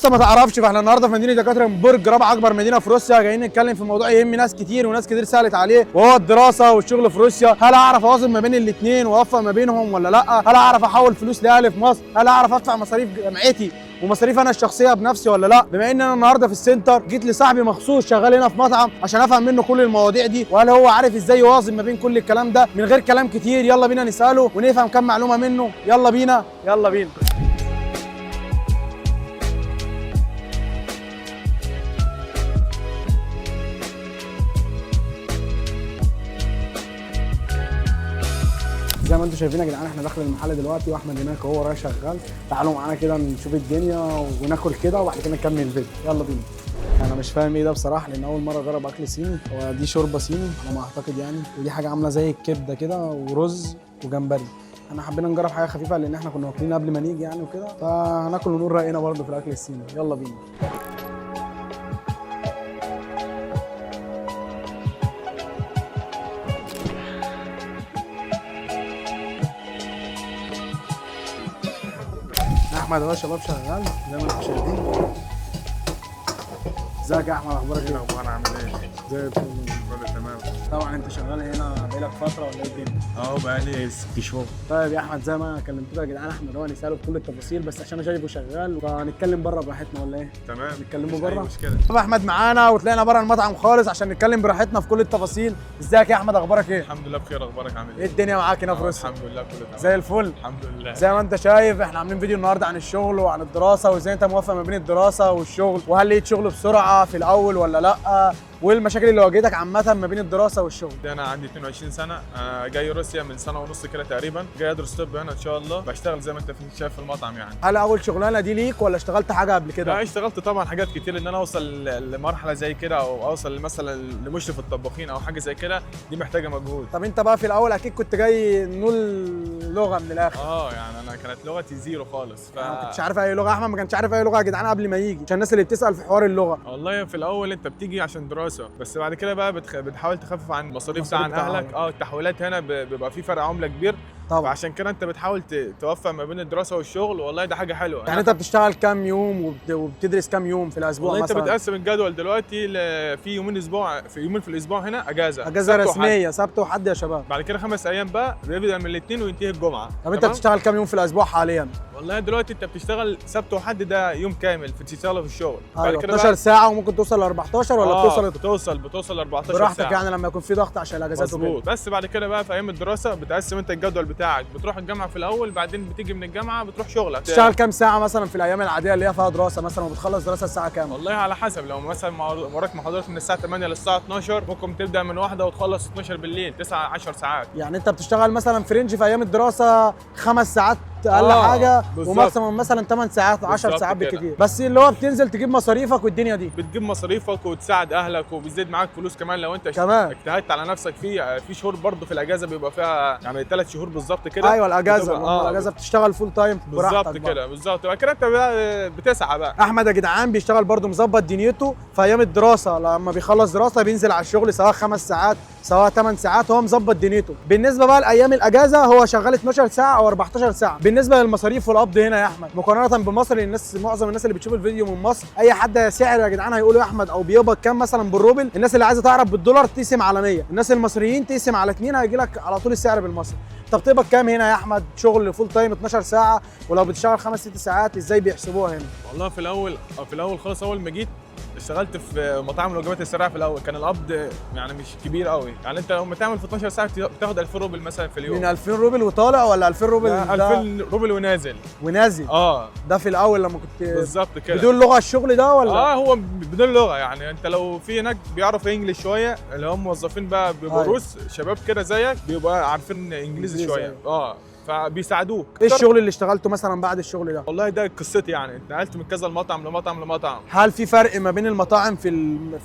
لسه ما تعرفش، فاحنا النهارده في مدينة يكاترينبرج، رابع اكبر مدينة في روسيا. جايين نتكلم في موضوع يهم ناس كتير وناس كتير سالت عليه، وهو الدراسة والشغل في روسيا. هل اعرف اوازن ما بين الاثنين واوفق ما بينهم ولا لا؟ هل اعرف احول فلوس لاهلي في مصر؟ هل اعرف ادفع مصاريف جامعتي ومصاريف انا الشخصية بنفسي ولا لا؟ بما ان انا النهارده في السنتر، جيت لصاحبي مخصوص شغال هنا في مطعم عشان افهم منه كل المواضيع دي، وهل هو عارف ازاي يوازن ما بين كل الكلام ده من غير كلام كتير. يلا بينا نساله ونفهم كم معلومة منه. يلا بينا يلا بينا. زي ما انتم شايفين يا جدعان، احنا داخل المحل دلوقتي واحمد هناك وهو ورايا شغال. تعالوا معانا كده نشوف الدنيا وناكل كده وبعد كده نكمل الفيديو. يلا بينا. انا مش فاهم ايه ده بصراحة، لان اول مرة اجرب اكل صيني. هو دي شوربة صيني على ما اعتقد يعني، ودي حاجة عامله زي الكبده كده ورز وجمبري. احنا حبينا نجرب حاجة خفيفة لان احنا كنا واكلين قبل ما نيجي يعني وكده، فهناكل ونقول راينا برضه في الاكل الصيني. يلا بينا. احمد اهو يا شباب شغال زي ما انتم شايفين. ازيك يا احمد، اخبارك ايه ايه؟ الاخبار، عامل ايه؟ زي الفل. كله تمام. طبعا انت شغال هنا بقالك فترة ولا ايه الدنيا؟ اه بقالي 6 شهور. طيب يا احمد، زي ما كلمتك يا جدعان، احمد هو هنساله في كل التفاصيل، بس عشان انا شايفه شغال فهنتكلم بره براحتنا ولا ايه؟ تمام. نتكلموا مفيش بره؟ اي مشكلة. طب احمد معانا وطلعنا بره المطعم خالص عشان نتكلم براحتنا في كل التفاصيل. ازيك يا احمد، اخبارك ايه؟ الحمد لله بخير، اخبارك عامل ايه ايه؟ الدنيا معاك هنا في روسيا؟ الحمد لله كله تمام. زي الفل. الحمد لله. زي ما انت شايف احنا عاملين فيديو النهارده عن الشغل وعن الدراسة، وازاي انت موافق ما بين الدراسة والشغل، وهل لقيت شغل بسرعة في الاول ولا لا، وايه المشاكل اللي واجهتك عامة ما بين الدراسة والشغل. انا عندي 22 سنة، جاي روسيا من سنة ونص كده تقريبا، جاي ادرس طب هنا ان شاء الله. بشتغل زي ما انت شايف في المطعم يعني. هل اول شغلانة دي ليك ولا اشتغلت حاجة قبل كده؟ لا اشتغلت طبعا حاجات كتير، ان انا اوصل لمرحلة زي كده او اوصل مثلا لمشرف الطباخين او حاجة زي كده، دي محتاجه مجهود. طب انت بقى في الاول اكيد كنت جاي نقول لغة من الاخر. اه يعني انا كانت لغتي zero خالص. انا ما كنتش عارف اي لغة، احمد ما كانش عارف اي لغة يا جدعان قبل ما يجي، عشان الناس اللي بتسال في حوار اللغة. والله في الاول انت بتيجي عشان دراسة، بس بعد كده بقى بتحاول تخفف عن المصاريف بتاع عن المصاريف اهلك. التحويلات هنا بيبقى في فرق عمله كبير، طبعا. فعشان كده انت بتحاول توفق ما بين الدراسة والشغل. والله ده حاجة حلوة. يعني انت بتشتغل كام يوم وبتدرس كام يوم في الاسبوع والله انت مثلا؟ بتقسم الجدول دلوقتي في يومين اسبوع، في يومين في الاسبوع هنا اجازه، اجازه سبت وحد. رسمية سبت وحد يا شباب. بعد كده 5 ايام بقى بيبدا من الاثنين وينتهي الجمعة. طب انت تمام؟ بتشتغل كام يوم في الاسبوع حاليا؟ والله دلوقتي انت بتشتغل سبت وحد، ده يوم كامل بتشتغله في الشغل. بعد ايوه كده 12 ساعة، وممكن توصل ل 14 ولا بتوصل بتوصل 14 براحتك ساعة. يعني لما يكون في ضغط عشان الاجازات وكده. مظبوط. بس بعد كده بقى في ايام الدراسة بتقسم انت الجدول بتاعك، بتروح الجامعة في الاول، بعدين بتيجي من الجامعة بتروح شغلك. تشتغل كام ساعة مثلا في الايام العادية اللي هي فيها دراسة مثلا، وبتخلص دراسة الساعة كام؟ والله على حسب، لو مثلا وراك محاضرات من الساعة 8 للساعة 12، ممكن تبدا من واحدة وتخلص 12 بالليل، 9 10 ساعات. يعني انت بتشتغل مثلا في range في ايام الدراسة 5 ساعات اقل حاجة، بالظبط. و maximum مثلا 8 ساعات 10 بالظبط ساعات كده. بالكتير، بس اللي هو بتنزل تجيب مصاريفك والدنيا دي. بتجيب مصاريفك وتساعد اهلك وبيزيد معاك فلوس كمان لو انت كمان. اجتهدت على نفسك. في شهور برضه في الاجازة بيبقى فيها يعني 3 شهور بالظبط كده. ايوه الاجازة، الاجازة بتشتغل full time بالظبط براحتك بقى. كده بالظبط. بعد كده انت بقى بتسعى بقى. احمد يا جدعان بيشتغل برضه مظبط دنيته في ايام الدراسة، لما بيخلص دراسة بينزل على الشغل سواء 5 ساعات سواء 8 ساعات، هو مظبط دنيته. بالنسبة بقى لايام الاجازة هو شغال 12 ساعة او 14 ساعة. بالنسبة للمصاريف والقبض هنا يا احمد مقارنة بمصر، الناس معظم الناس اللي بتشوف الفيديو من مصر، اي حد سعر يا جدعان هيقولوا يا احمد او بيقبض كام مثلا بالروبل، الناس اللي عايزه تعرف بالدولار تقسم على 100، الناس المصريين تقسم على 2، هيجي لك على طول السعر بالمصري. طب تقبض كام هنا يا احمد شغل full time 12 ساعة، ولو بتشتغل 5 6 ساعات ازاي بيحسبوها هنا؟ والله في الاول خالص اول ما جيت اشتغلت في مطاعم الوجبات السريعة. في الاول كان القبض يعني مش كبير قوي، يعني انت لما تعمل في 12 ساعة بتاخد 2000 روبل مثلا في اليوم. من 2000 روبل وطالع ولا 2000 روبل لا، ده 2000 روبل ونازل. ونازل؟ ده في الاول لما كنت بالظبط كده. بدون لغة الشغل ده ولا؟ هو بدون لغة يعني. انت لو في هناك بيعرف English شوية، اللي هم موظفين بقى بيبقوا أيوة. روس شباب كده زيك، بيبقى عارفين انجليزي إنجليزي، شوية. فبيساعدوك. ايه الشغل اللي اشتغلته مثلا بعد الشغل ده؟ والله ده قصتي يعني، اتنقلت من كذا لمطعم لمطعم لمطعم. هل في فرق ما بين المطاعم في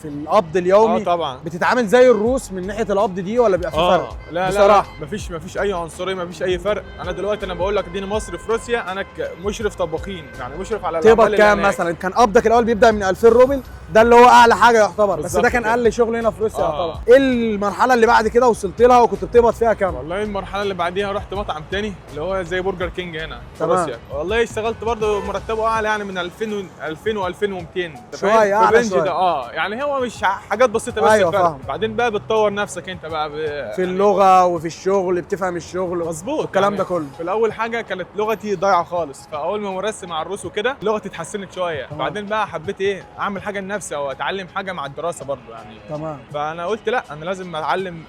القبض اليومي؟ طبعا. بتتعامل زي الروس من ناحية القبض دي ولا بيبقى في فرق؟ لا بصراحة. لا مفيش اي عنصرية، مفيش اي فرق. انا دلوقتي انا بقول لك ديني مصر في روسيا، انا مشرف طباخين يعني، مشرف على تقبض الأعمال اللي كام هناك. مثلا؟ كان قبضك الاول بيبدا من 2000 روبل، ده اللي هو اعلى حاجة يعتبر، بس ده كان كده. اقل شغل هنا في روسيا يعتبر. ايه المرحلة اللي بعد كده وصلت لها وكنت بتقبض فيها كام؟ والله المرحلة اللي بعديها رحت مطعم تاني اللي هو زي برجر كينج هنا في روسيا. والله اشتغلت برضه مرتبه اعلى يعني من 2000 2000 و2200 شوية اعلى شوية. ده يعني هو مش حاجات بسيطة بس. ايوه فاهم. بعدين بقى بتطور نفسك انت بقى في اللغة وفي الشغل، بتفهم الشغل مظبوط والكلام يعني ده كله. في الاول حاجة كانت لغتي ضايعة خالص، فاول ما مارست مع الروس وكده لغتي اتحسنت شوية. بعدين بقى حبيت ايه اعمل حاجة لنفسي او اتعلم حاجة مع الدراسة برضه يعني. تمام. فانا قلت لا، انا لازم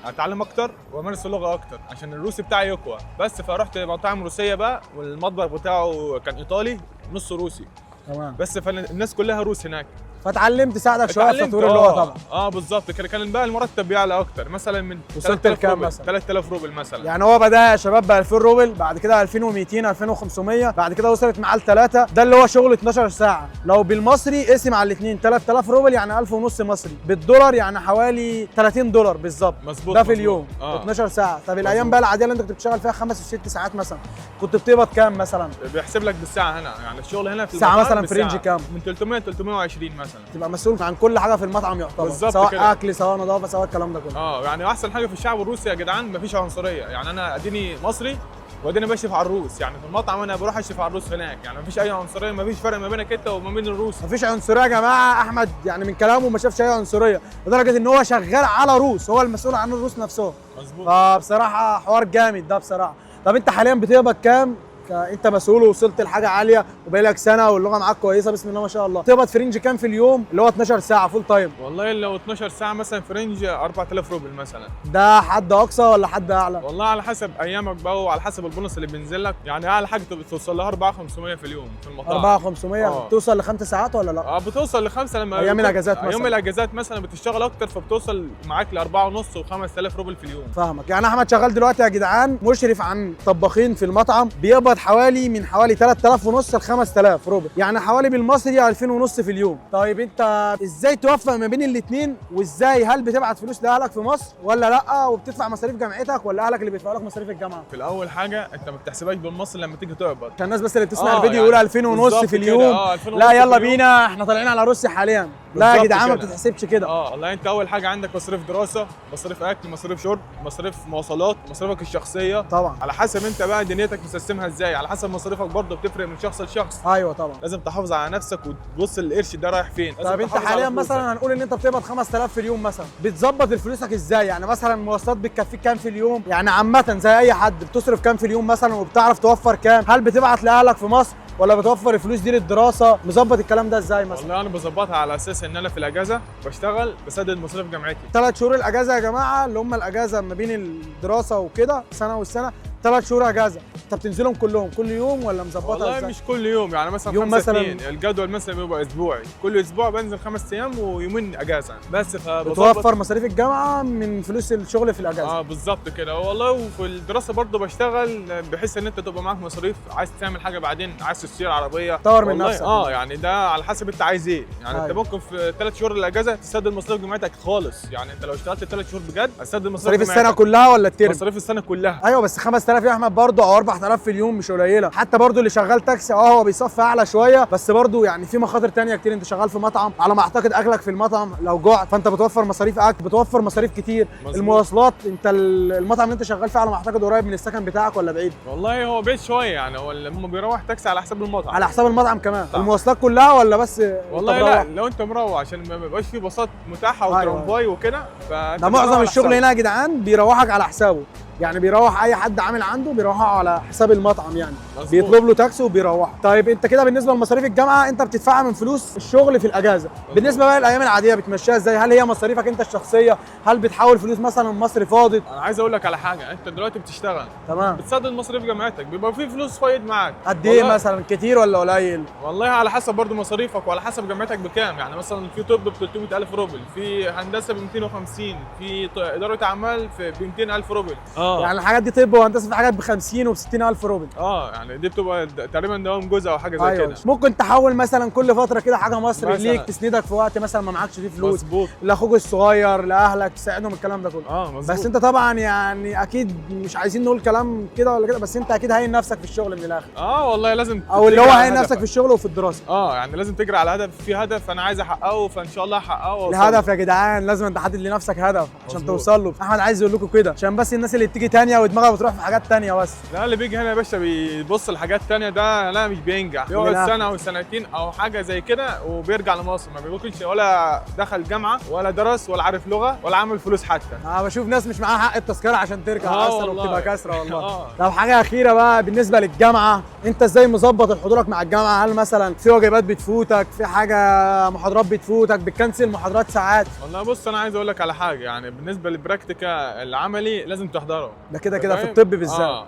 اتعلم اكتر وامارس اللغة اكتر عشان الروسي بتاعي يقوى. بس فرحت مطاعم روسية بقى، والمطبخ بتاعه كان ايطالي نص روسي. تمام. بس فالناس كلها روس هناك، فتعلمت ساعدك شوية في تطوير اللغة طبعا. بالظبط كده. كان بقى المرتب بيعلى اكتر، مثلا من وصلت لكام مثلا؟ 3000 روبل مثلا. يعني هو بدا يا شباب ب 2000 روبل، بعد كده 2200، 2500، بعد كده وصلت معاه لثلاثة. ده اللي هو شغل 12 ساعة. لو بالمصري اقسم على الاثنين، 3000 روبل يعني 1000 ونص مصري، بالدولار يعني حوالي 30 دولار بالظبط. مظبوط. ده في اليوم 12 ساعة. طب الايام بقى العادية اللي انت كنت بتشتغل فيها 5 و6 ساعات مثلا، كنت بتقبض كام مثلا؟ بيحسب لك بالساعة هنا، يعني الشغل هنا في الساعة مثلا في range كام؟ من 300 ل 320 مثلا. تبقى مسؤول عن كل حاجة في المطعم يعتبر، بالظبط سواء كده. اكل سواء نظافة سواء الكلام ده كله. يعني احسن حاجة في الشعب الروسي يا جدعان مفيش عنصرية. يعني انا اديني مصري واديني بشرف على الروس، يعني في المطعم انا بروح اشرف على الروس هناك، يعني مفيش اي عنصرية، مفيش فرق ما بينك انت وما بين الروس. مفيش عنصرية يا جماعة. احمد يعني من كلامه ما شافش اي عنصرية، لدرجة ان هو شغال على روس، هو المسؤول عن الروس نفسهم. مظبوط. فبصراحة حوار جامد ده بصراحة. طب انت حاليا بتقبض كام؟ انت مسؤول ووصلت لحاجة عالية وبقالك سنة واللغة معاك كويسة بسم الله ما شاء الله، تقبض في range كام في اليوم اللي هو 12 ساعة full time؟ والله لو 12 ساعة مثلا في range 4000 روبل مثلا. ده حد اقصى ولا حد اعلى؟ والله على حسب ايامك بقى وعلى حسب البونص اللي بينزل لك، يعني اعلى حاجة بتوصل لها 4500 في اليوم في المطاعم. 4500 بتوصل لخمس ساعات ولا لا؟ بتوصل لخمسة لما ايام الاجازات مثلا. يوم الاجازات مثلا بتشتغل اكتر، فبتوصل معاك ل 4.5 و5000 روبل في اليوم. فاهمك. يعني احمد شغال دلوقتي يا جدعان مشرف عن طباخين في المطعم، بيقبض حوالي من حوالي 3500 ل 5000 روبل، يعني حوالي بالمصري 2500 في اليوم. طيب انت ازاي توفق ما بين الاثنين؟ وازاي هل بتبعت فلوس لاهلك في مصر ولا لا؟ وبتدفع مصاريف جامعتك ولا اهلك اللي بيدفعوا لك مصاريف الجامعة؟ في الاول حاجة انت ما بتحسبهاش بالمصري لما تيجي تقبض، عشان الناس بس اللي بتسمع الفيديو يقول 2500 في اليوم. لا يلا بينا احنا طالعين على روسيا حاليا. لا يا جدعان ما بتتحسبش كده. والله انت اول حاجة عندك مصاريف دراسة، مصاريف اكل، مصاريف شرب، مصاريف مواصلات، مصاريفك الشخصية طبعا. على حسب انت بقى دنيتك مسستمها ازاي، على حسب مصاريفك برضه بتفرق من شخص لشخص. ايوه طبعا. لازم تحافظ على نفسك وتبص القرش ده رايح فين. طب انت حاليا مثلا هنقول ان انت بتقبض 5000 في اليوم مثلا، بتظبط فلوسك ازاي؟ يعني مثلا المواصلات بتكفيك كام في اليوم؟ يعني عامة زي اي حد بتصرف كام في اليوم مثلا، وبتعرف توفر كام؟ هل بتبعت لاهلك في مصر ولا بتوفر الفلوس دي للدراسة؟ مظبط الكلام ده ازاي مثلا؟ والله انا بظبطها على اساس ان انا في الاجازة بشتغل بسدد مصاريف جامعتي. 3 شهور الاجازة يا جماعة اللي هم الاجازة ما بين الدراسة وكده، سنة والسنة 3 شهور اجازه، انت بتنزلهم كلهم كل يوم ولا مظبطها والله ازاي؟ مش كل يوم، يعني مثلا يوم مثلا الجدول مثلا بيبقى اسبوعي، كل اسبوع بنزل 5 ايام ويومين اجازه بس. بتوفر مصاريف الجامعة من فلوس الشغل في الاجازة. بالظبط كده. والله وفي الدراسة برضه بشتغل بحيث ان انت تبقى معاك مصاريف، عايز تعمل حاجة بعدين، عايز تشتري عربية، طور من نفسك. يعني ده على حسب انت عايز ايه. يعني انت ممكن في 3 شهور الاجازة تسدد مصاريف جامعتك خالص، يعني انت لو اشتغلت 3 شهور بجد هتسدد مصاريف السنة كلها ولا الترم؟ مصاريف السنة كلها. ايوه بس 5000 يا احمد برضه او 4000 في اليوم مش قليله. حتى برضه اللي شغال تاكسي هو بيصفي اعلى شوية، بس برضه يعني في مخاطر تانية كتير. انت شغال في مطعم، على ما اعتقد اكلك في المطعم لو جعت فانت بتوفر مصاريف اكل، بتوفر مصاريف كتير. مزبوط. المواصلات، انت المطعم اللي انت شغال فيه على ما اعتقد قريب من السكن بتاعك ولا بعيد؟ والله هو بعيد شوية، يعني هو لما بيروح تاكسي على حساب المطعم. على حساب المطعم كمان. المواصلات كلها ولا بس؟ والله لا، لو انت مروح عشان ما بيبقاش في باصات متاحة وترامباي وكده، ده معظم الشغل هنا يا جدعان بيروحك على حسابه، يعني بيروح اي حد عامل عنده بيروحه على حساب المطعم، يعني مزبوط. بيطلب له تاكسي وبيروحه. طيب انت كده بالنسبة لمصاريف الجامعة انت بتدفعها من فلوس الشغل في الاجازة. مزبوط. بالنسبة بقى للايام العادية بتمشيها ازاي؟ هل هي مصاريفك انت الشخصية؟ هل بتحول فلوس مثلا مصر فاضت؟ انا عايز اقول لك على حاجة، انت دلوقتي بتشتغل تمام، بتسدد مصاريف جامعتك، بيبقى في فلوس فايض معاك قد ايه مثلا؟ كتير ولا قليل؟ والله على حسب برضو مصاريفك وعلى حسب جامعتك بكام. يعني مثلا في طب ب 300000 روبل، في هندسة ب 250، في ادارة اعمال ب 200000 روبل. يعني الحاجات دي طب وهندسة في حاجات ب 50 وب 60000 روبل. يعني يعني دي بتبقى تقريبا دوام جزء او حاجة زي ايوه كده. ممكن تحول مثلا كل فترة كده حاجة مصري مثلاً. ليك تسندك في وقت مثلا ما معكش فيه فلوس، مظبوط. لاخوك الصغير، لاهلك، تساعدهم، الكلام ده كله. اه مظبوط. بس انت طبعا يعني اكيد مش عايزين نقول كلام كده ولا كده، بس انت اكيد هاين نفسك في الشغل من الاخر. اه والله لازم او اللي هو تجري على هاين نفسك هدفك. في الشغل وفي الدراسة. اه يعني لازم تجري على هدف، في هدف انا عايز احققه فان شاء الله احققه وأوصل له. الهدف يا جدعان لازم تحدد لنفسك هدف عشان مظبوط. توصل له. احمد عايز يقول لكم كده عشان بس الناس اللي بتيجي تانية ودماغها بتروح في حاجات تانية بس. لا اللي بيجي هنا يا باشا بيبص لحاجات تانية ده لا مش بينجح، بالعكس. بيقعد سنة أو سنتين أو حاجة زي كده وبيرجع لمصر، ما بيكونش ولا دخل جامعة ولا درس ولا عارف لغة ولا عامل فلوس حتى. انا بشوف ناس مش معاها حق التذكرة عشان ترجع اصلا والله. وبتبقى كسره والله. طب حاجة اخيرة بقى بالنسبة للجامعة، انت ازاي مظبط حضورك مع الجامعة؟ هل مثلا في واجبات بتفوتك، في حاجة محاضرات بتفوتك، بتكنسل محاضرات ساعات؟ والله بص أنا عايز أقول لك على حاجة، يعني بالنسبة لل практика العملي لازم تحضره ده كده كده في فاهم؟ الطب بالذات.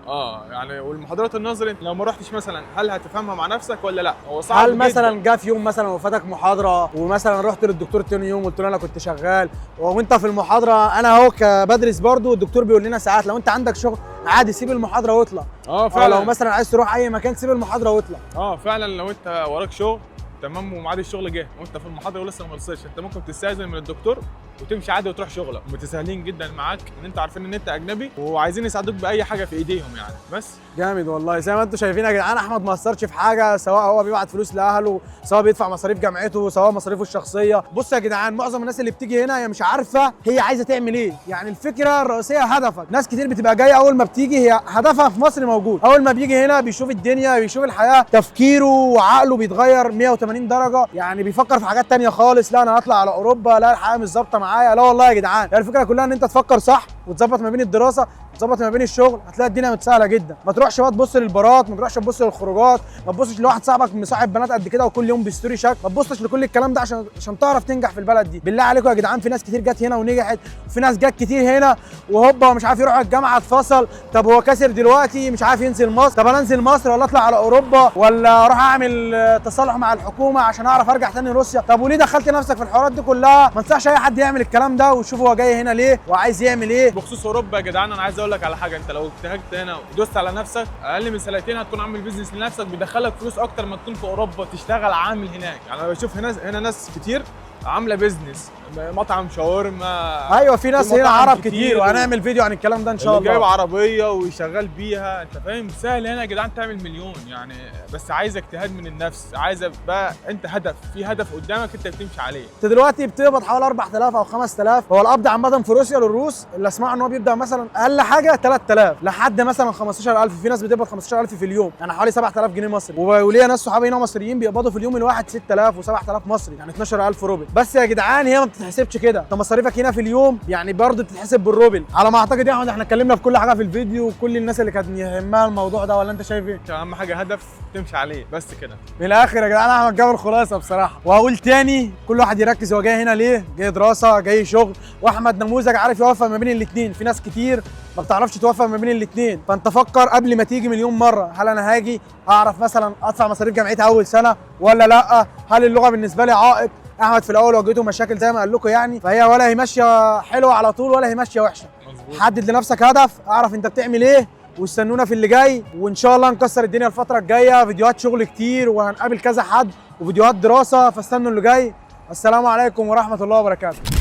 يعني والمحاضرات النظري لو ما رحتش مثلا هل هتفهمها مع نفسك ولا لا؟ هو صعب هل مثلا جداً. جه في يوم مثلا وفاتك محاضرة ومثلا رحت للدكتور تاني يوم قلت له انا كنت شغال وانت في المحاضرة؟ انا اهو بدرس برضو الدكتور بيقول لنا ساعات لو انت عندك شغل عادي سيب المحاضرة واطلع. اه فعلا. لو مثلا عايز تروح اي مكان سيب المحاضرة واطلع. فعلا لو انت وراك شغل تمام وميعاد الشغل جه وانت في المحاضرة ولسه ما خلصتش، انت ممكن تستاذن من الدكتور وتمشي عادي وتروح شغلك. متساهلين جدا معاك ان انت عارفين ان انت اجنبي وعايزين يساعدوك باي حاجة في ايديهم يعني. بس جامد والله. زي ما انتم شايفين يا جدعان احمد ما قصرش في حاجة، سواء هو بيبعت فلوس لاهله، سواء بيدفع مصاريف جامعته، سواء مصاريفه الشخصية. بص يا جدعان معظم الناس اللي بتيجي هنا هي مش عارفه هي عايزه تعمل ايه، يعني الفكرة الرئيسية هدفك. ناس كتير بتبقى جاية اول ما بتيجي هي هدفها في مصر موجود، اول ما بيجي هنا بيشوف الدنيا بيشوف الحياة، تفكيره وعقله بيتغير 180 درجه، يعني بيفكر في حاجات تانية خالص. لا انا هطلع على اوروبا، لا الحياة مش ظابطة معايا. لا والله يا جدعان هي الفكرة كلها ان انت تفكر صح وتظبط ما بين الدراسة، تظبط ما بين الشغل، هتلاقي الدنيا متسهله جدا. ما تروحش بقى تبص للبارات، ما تروحش تبص للخروجات، ما تبصش لواحد صاحبك مصاحب بنات قد كده وكل يوم ب story شك، ما تبصش لكل الكلام ده عشان تعرف تنجح في البلد دي. بالله عليكم يا جدعان في ناس كتير جت هنا ونجحت، وفي ناس جت كتير هنا وهوبا مش عارف يروح الجامعة اتفصل، طب هو كسر دلوقتي مش عارف ينزل مصر، طب انا انزل مصر ولا اطلع على اوروبا ولا اروح اعمل تصالح مع الحكومة عشان اعرف ارجع تاني روسيا؟ طب وليه دخلت نفسك في الحوارات دي كلها؟ ما انصحش اي حد يعمل الكلام ده وشوف هو جاي هنا ليه وعايز يعمل ايه. بخصوص اوروبا يا جدعان انا عايز اقول لك على حاجة، انت لو اجتهدت هنا ودوست على نفسك اقل من سنتين هتكون عامل business لنفسك بيدخلك فلوس اكتر ما تكون في اوروبا تشتغل عامل هناك. يعني انا بشوف هنا ناس كتير عامله business، مطعم شاورما. ايوه في ناس في هنا مطاعم عرب كتير وهنعمل فيديو عن الكلام ده ان شاء اللي جايب الله. عربية وشغال بيها، انت فاهم؟ سهل هنا يا جدعان تعمل مليون يعني، بس عايز اجتهاد من النفس، عايزه بقى انت هدف، في هدف قدامك انت بتمشي عليه. انت دلوقتي بتقبض حوالي 4000 او 5000. هو القبض عامة في روسيا للروس اللي اسمعه ان هو بيبدا مثلا اقل حاجة 3000 لحد مثلا 15000، في ناس بتقبض 15000 في اليوم، يعني حوالي 7000 جنيه مصري. وليا ناس صحابي هنا مصريين بيقبضوا في اليوم الواحد 6000 و7000 مصري، يعني 12000 روبل. بس يا جدعان هي ما بتتحسبش كده، انت مصاريفك هنا في اليوم يعني برضه بتتحسب بالروبل على ما اعتقد. يا احمد احنا اتكلمنا في كل حاجة في الفيديو وكل الناس اللي كانت يهمها الموضوع ده، ولا انت شايف ايه؟ اهم حاجة هدف تمشي عليه بس كده. من الاخر يا جدعان احمد جاب الخلاصة بصراحة. وهقول تاني كل واحد يركز هو جاي هنا ليه، جاي دراسة جاي شغل، واحمد نموذج عارف يوفق ما بين الاثنين. في ناس كتير ما بتعرفش توفق ما بين الاثنين، فانت فكر قبل ما تيجي مليون مرة، هل انا هاجي اعرف مثلا ادفع مصاريف جامعتي اول سنة ولا لا؟ هل اللغة بالنسبة لي عائق؟ احمد في الاول واجهته مشاكل زي ما قال لكم يعني، فهي ولا هي ماشية حلوة على طول ولا هي ماشية وحشة. مظبوط. حدد لنفسك هدف، اعرف انت بتعمل ايه، واستنونا في اللي جاي، وان شاء الله نكسر الدنيا الفترة الجاية، فيديوهات شغل كتير وهنقابل كذا حد وفيديوهات دراسة، فاستنوا اللي جاي. السلام عليكم ورحمة الله وبركاته.